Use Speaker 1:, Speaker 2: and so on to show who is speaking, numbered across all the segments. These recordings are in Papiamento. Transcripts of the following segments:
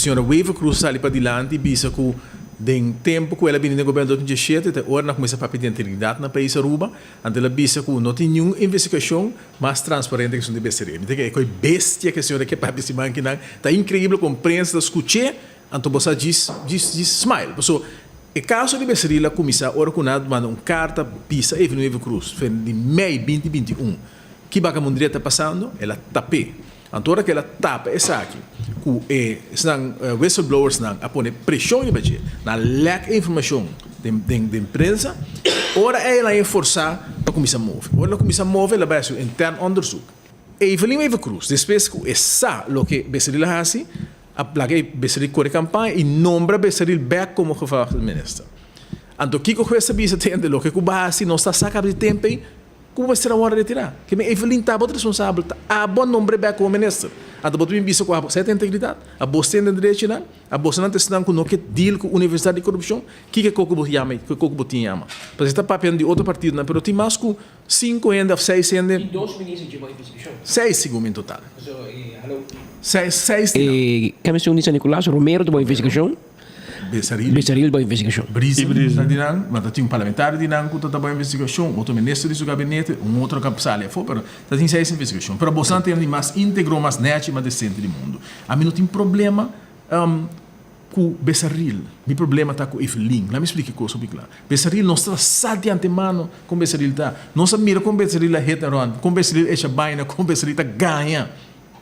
Speaker 1: Señora Wever Croes a sali padilanti y bisa cu den tempo cu el a bini den gobierno 2017 ta e ora nan cuminsa papia di integridad na pais Aruba. Anto el a bisa cu no tin niun investigacion mas transparente cu esun di Becerril. Mi ta kere e bestia cu e señora ke papia siman akinan. Ta increibel con prensa ta scuch'e, anto bo sa djis djis djis smile. Paso e caso di Becerril a cuminsa ora cu nan a manda un carta bisa Evelyn Wever Croes fen di mei 2021 ki bakamundria ta pasando, el a tap'e. Anto ora ku el a tapa esaki ku e esnan whistleblowersnan a pone preshon riba dje, nan a lèk e informashon den den den prensa, ora ei el a enforsá pa kuminsá move. Ora el a kuminsá move el a bai hasi un intern onderzoek. Evelyn Wever-Croes despues ku e sa loke Becerril a hasi, a laga e Becerril kore kampaña i nombra Becerril bèk komo gevolmagtigde minister. Anto kiko hues a bisa tende loke ku bo a hasi nos ta sa kaba di tempu ei. Ku bo mester a wòrdu retirá? Ke mi Evelyn ta bo responsabel, ta abo a nombr'é bèk komo minister. Anto bo ta bin bisa ku abo sa e integridat? Abo stende den derechinan? Abo esnan ta esnan ku no ke deal ku universidat di korupshon? Kiko e koko bo yama i kiko koko bo tin yama? Pasobra e ta papiando di otro partidonan, pero tin mas ku sinku hende òf seis hende.
Speaker 2: Tin dos minister dje bo investigashon.
Speaker 1: Seis segun mi en total.
Speaker 2: So, e hallo.
Speaker 1: Seis, seis di nan.
Speaker 2: E Kamision di San Nicolas, Romero ta bo investigashon.
Speaker 1: Besaril.
Speaker 2: Besaril bo investigashon.
Speaker 1: Briesen ta di nan, ma ta tin un parlamentario di nan ku ta ta bo investigashon, otro minister di su gabinete, un otro ku a sali afó, pero ta tin seis investigashon. Pero boso tin di mas íntegro, mas nèchi, mas desente di mundu. Ami no tin problema ku Besaril, mi problema ta ku Evelyn. Laat mi splika e kos hopi kla. Besaril nos ta sa di antemano kon Besaril ta. Nos a mira kon Besaril a hit and run, kon Besaril echa baina, kon Besaril ta gaña.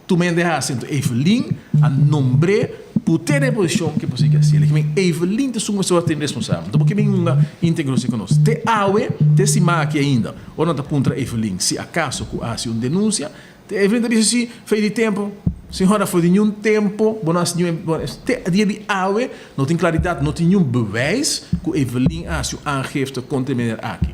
Speaker 1: Tuma hende hasi anto Evelyn a nombr'é put'é den e posishon ke por sigui hasi. El a kimen Evelyn ta esun ku mester wòrdu tene responsabel. Anto bo ke bin hunga íntegro si ku nos. Te awe, te siman aki ainda, ora nan ta puntra Evelyn si akaso ku a hasi un denunsia, te Evelyn ta bisa si, Fei di tempu, señora, for di niun tempu bo no hasi niun, te dia di awe no tin klaridat, no tin niun bewijs ku Evelyn a hasi un aangifte kontra e meneer aki.